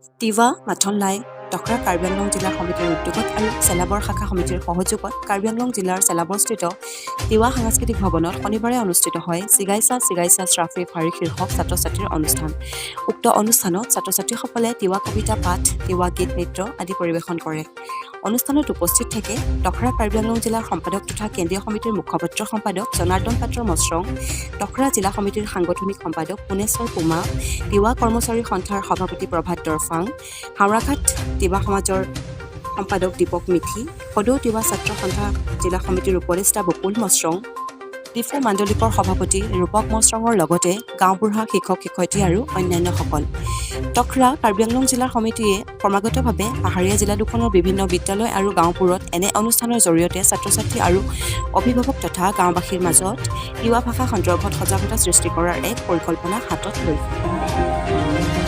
তিৱা মাথনলাই দখৰা কাৰ্বি আংলং জিলা সমিতিৰ উদ্যোগত আৰু চেলাবৰ শাখা সমিতিৰ সহযোগত কাৰ্বি আংলং জিলাৰ চেলাবৰস্থিত তিৱা সাংস্কৃতিক ভৱনত শনিবাৰে অনুষ্ঠিত হয় চিগাইচা চিগাইচা শ্ৰাফে ফাৰি শীৰ্ষক ছাত্ৰ ছাত্ৰীৰ অনুষ্ঠান। উক্ত অনুষ্ঠানত ছাত্ৰ ছাত্ৰীসকলে তিৱা কবিতা পাঠ, তিৱা গীত, নৃত্য আদি পৰিৱেশন কৰে। অনুষ্ঠানত উপস্থিত থাকে দখৰা কাৰ্বি আংলং জিলাৰ সম্পাদক তথা কেন্দ্ৰীয় সমিতিৰ মুখপাত্ৰ সম্পাদক জনাৰ্দন পাত্ৰ মশ্ৰং, দখৰা জিলা সমিতিৰ সাংগঠনিক সম্পাদক পুনেশ্বৰ পুমা, তিৱা কৰ্মচাৰী সন্থাৰ সভাপতি প্ৰভাত দৰফাং, হাওৰাঘাট তিৱা সমাজৰ সম্পাদক দীপক মিথি, সদৌ তিৱা ছাত্ৰ সন্থা জিলা সমিতিৰ উপদেষ্টা বকুল মশ্ৰং, ডিফু মাণ্ডলিকৰ সভাপতি ৰূপক মশ্ৰঙৰ লগতে গাঁওবুঢ়া, শিক্ষক শিক্ষয়িত্ৰী আৰু অন্যান্যসকল। তখৰা কাৰ্বি আংলং জিলা সমিতিয়ে ক্ৰমাগতভাৱে পাহাৰীয়া জিলা দুখনৰ বিভিন্ন বিদ্যালয় আৰু গাঁওবোৰত এনে অনুষ্ঠানৰ জৰিয়তে ছাত্ৰ ছাত্ৰী আৰু অভিভাৱক তথা গাঁওবাসীৰ মাজত তিৱা ভাষা সন্দৰ্ভত সজাগতা সৃষ্টি কৰাৰ এক পৰিকল্পনা হাতত লৈছে।